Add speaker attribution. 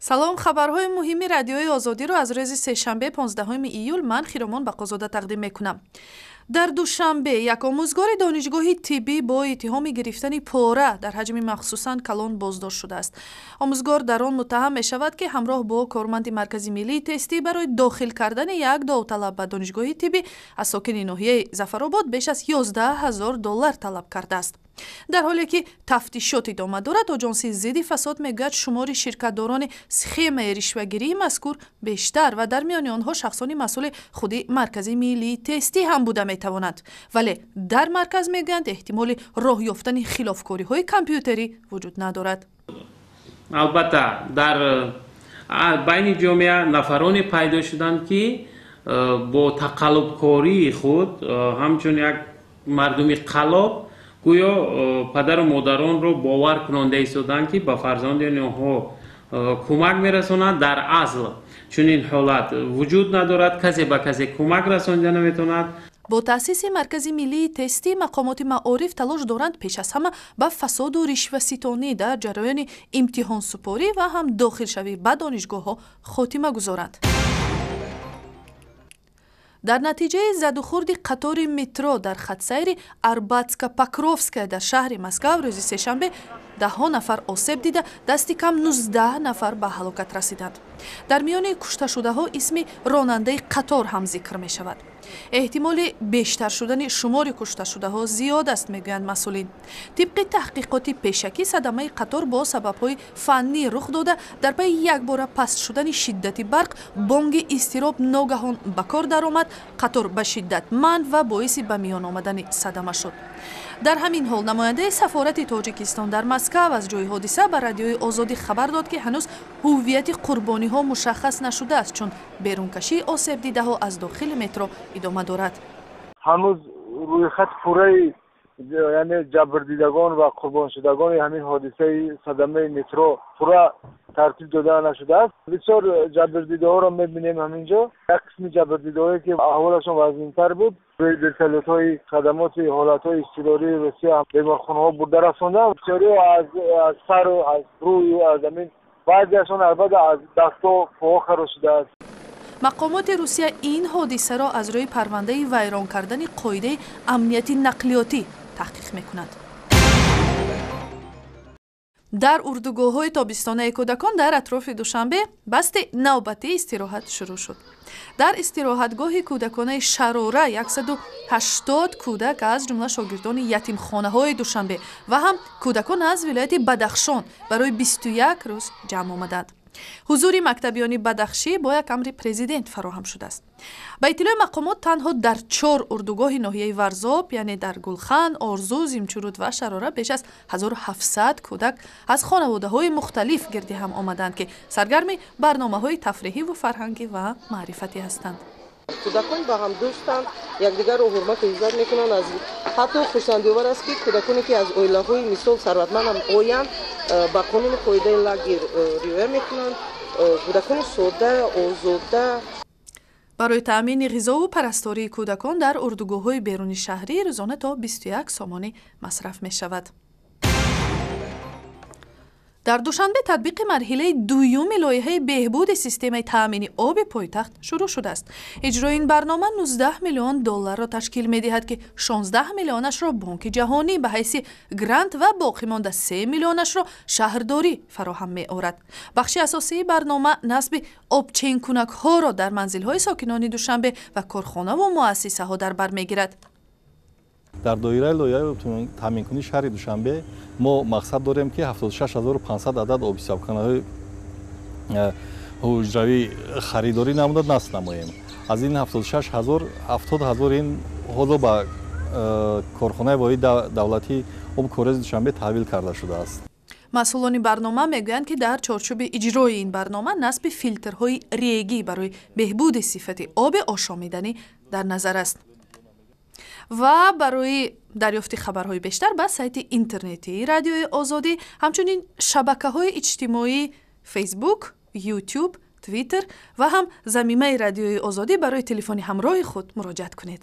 Speaker 1: Салом, хабарҳои муҳими Радиои Озодиро аз рӯзи сешанбе, 15 июл, ман, Хиромон Бақозода, тақдим мекунам. Дар Душанбе як омӯзгори донишгоҳи тиббӣ бо иттиҳоми гирифтани пора дар ҳаҷми махсусан калон боздошт шудааст. Омӯзгор дар он муттаҳам мешавад, ки ҳамроҳ бо корманди Маркази миллии тестӣ барои дохил кардани як довталаб ба донишгоҳи тиббӣ аз сокини ноҳияи Зафаробод беш аз 11 ҳазор доллар талаб кардааст. Дар ҳоле ки тафтишот идома дорад, Оҷонсии зидди фасод мегӯяд, шумори ширкатдорони схемаи ришвагирии мазкур бештар ва дар миёни онҳо шахсони масъули худи Маркази миллии тестӣ ҳам буда метавонанд. Вале дар марказ мегӯянд, эҳтимоли роҳ ёфтани хилофкориҳои компютерӣ вуҷуд надорад.
Speaker 2: Албатта, дар байни ҷомеа нафароне пайдо шуданд, ки бо тақаллубкории худ ҳамчун як мардуми қаллоб гӯё падару модаронро бовар кунонда истоданд, ки ба фарзанди онҳо кӯмак мерасонанд. Дар асл чунин ҳолат вуҷуд надорад, касе ба касе кӯмак расонида наметавонад.
Speaker 1: Бо таъсиси Маркази миллии тестӣ мақомоти маориф талош доранд пеш аз ҳама ба фасоду ришваситонӣ дар ҷараёни имтиҳонсупорӣ ва ҳам дохилшавӣ ба донишгоҳҳо хотима гузоранд. Дар натиҷаи задухӯрди қатори метро дар хатсайри Арбатска-Покровская дар шаҳри Москав рӯзи сешанбе даҳҳо нафар осеб дида, дасти кам 19 нафар ба ҳалокат расиданд. Дар миёни кушташудаҳо исми ронандаи қатор ҳам зикр мешавад. Эҳтимоли бештар шудани шумори кушташудаҳо зиёд аст, мегӯянд масъулин. Тибқи таҳқиқоти пешакӣ, садамаи қатор бо сабабҳои фаннӣ рух дода, дар пайи якбора паст шудани шиддати барқ бонги изтироб ногаҳон ба кор даромад, қатор ба шиддат манд ва боиси ба миён омадани садама шуд. Дар ҳамин ҳол намояндаи сафорати Тоҷикистон дар Москав аз ҷои ҳодиса ба Радиои Озодӣ хабар дод, ки ҳанӯз ҳуввияти қурбониҳо мушаххас нашудааст, чун берункашии осебдидаҳо аз дохили метро идома дорад.
Speaker 3: Ҳанӯз рӯйхати пурраи, яъне ҷабрдидагон ва қурбоншудагони ҳамин ҳодисаи садамаи метро пурра тартиб дода нашудааст. Бисёр ҷабрдидаҳоро мебинем ҳамин ҷо. Як қисми ҷабрдидаҳое, ки аҳволашон вазнинтар буд, рӯи вертолётҳои хадамоти ҳолатҳои изтирории Русия беморхонаҳо бурда расонданд. Бисёриҳо аз сару аз рӯю аз ҳамин, баъзеашон албатта аз дасту поҳо харошидааст.
Speaker 1: Мақомоти Русия ин ҳодисаро аз рӯи парвандаи вайрон кардани қоидаи амнияти нақлиётӣ таҳқиқ мекунанд. Дар урдугоҳҳои тобистонаи кӯдакон дар атрофи Душанбе басти навбатии истироҳат шурӯъ шуд. Дар истироҳатгоҳи кӯдаконаи Шарора 180 кӯдак, аз ҷумла шогирдони ятимхонаҳои Душанбе ва ҳам кӯдакон аз вилояти Бадахшон, барои 21 рӯз ҷамъ омаданд. Ҳузури мактабиёни бадахшӣ бо як амри президент фароҳам шудааст. Ба иттилои мақомот, танҳо дар чор урдугоҳи ноҳияи Варзоб, яъне дар Гулхан, Орзу, Зимчуруд ва Шарора беш аз 1700 кӯдак аз хонаводаҳои мухталиф гирди ҳам омаданд, ки саргарми барномаҳои тафриҳиву фарҳангӣ ва маърифатӣ ҳастанд.
Speaker 4: Кӯдакон ба ҳам дӯстанд, якдигарро ҳурмату иззат мекунанд. Аз ҳатто хурсандиовар аст, ки кӯдаконе, ки аз оилаҳои мисол сарватмандам оянд, ба қонуну қоидаи лагер риоя мекунанд. Кӯдакони сода, озода.
Speaker 1: Барои таъмини ғизову парастории кӯдакон дар урдугоҳҳои беруни шаҳрӣ рӯзона то 21 сомонӣ масраф мешавад. Дар Душанбе татбиқи марҳилаи дуюми лоиҳаи беҳбуди системаи таъмини оби пойтахт шурӯъ шудааст. Иҷрои ин барнома 19 миллион долларро ташкил медиҳад, ки 16 миллионашро Бонки Ҷаҳонӣ ба ҳайси грант ва боқимонда 3 миллионашро шаҳрдорӣ фароҳам меорад. Бахши асосии барнома насби обченкунакҳоро дар манзилҳои сокинони Душанбе ва корхонаву муассисаҳо дар бар мегирад.
Speaker 5: Дар доираи лоиҳаи таъминкунии шаҳри Душанбе мо мақсад дорем, ки 76 500 адад обҳисобкунаҳои ҳуҷравӣ харидорӣ намуда, насб намоем. Аз ин 76 ҳазор, 70 ҳазор ин ҳоло ба корхонаи воҳиди давлатии оби корези Душанбе таҳвил карда шудааст.
Speaker 1: Масъулони барнома мегӯянд, ки дар чорчӯби иҷрои ин барнома насби филтрҳои регӣ барои беҳбуди сифати оби ошомиданӣ дар назар аст. Ва барои дарёфти хабарҳои бештар ба сайти интернетии Радиои Озодӣ, ҳамчунин шабакаҳои иҷтимоӣ Фейсбук, Ютуб, Твиттер ва ҳам замимаи Радиои Озодӣ барои телефони ҳамроҳи худ муроҷиат кунед.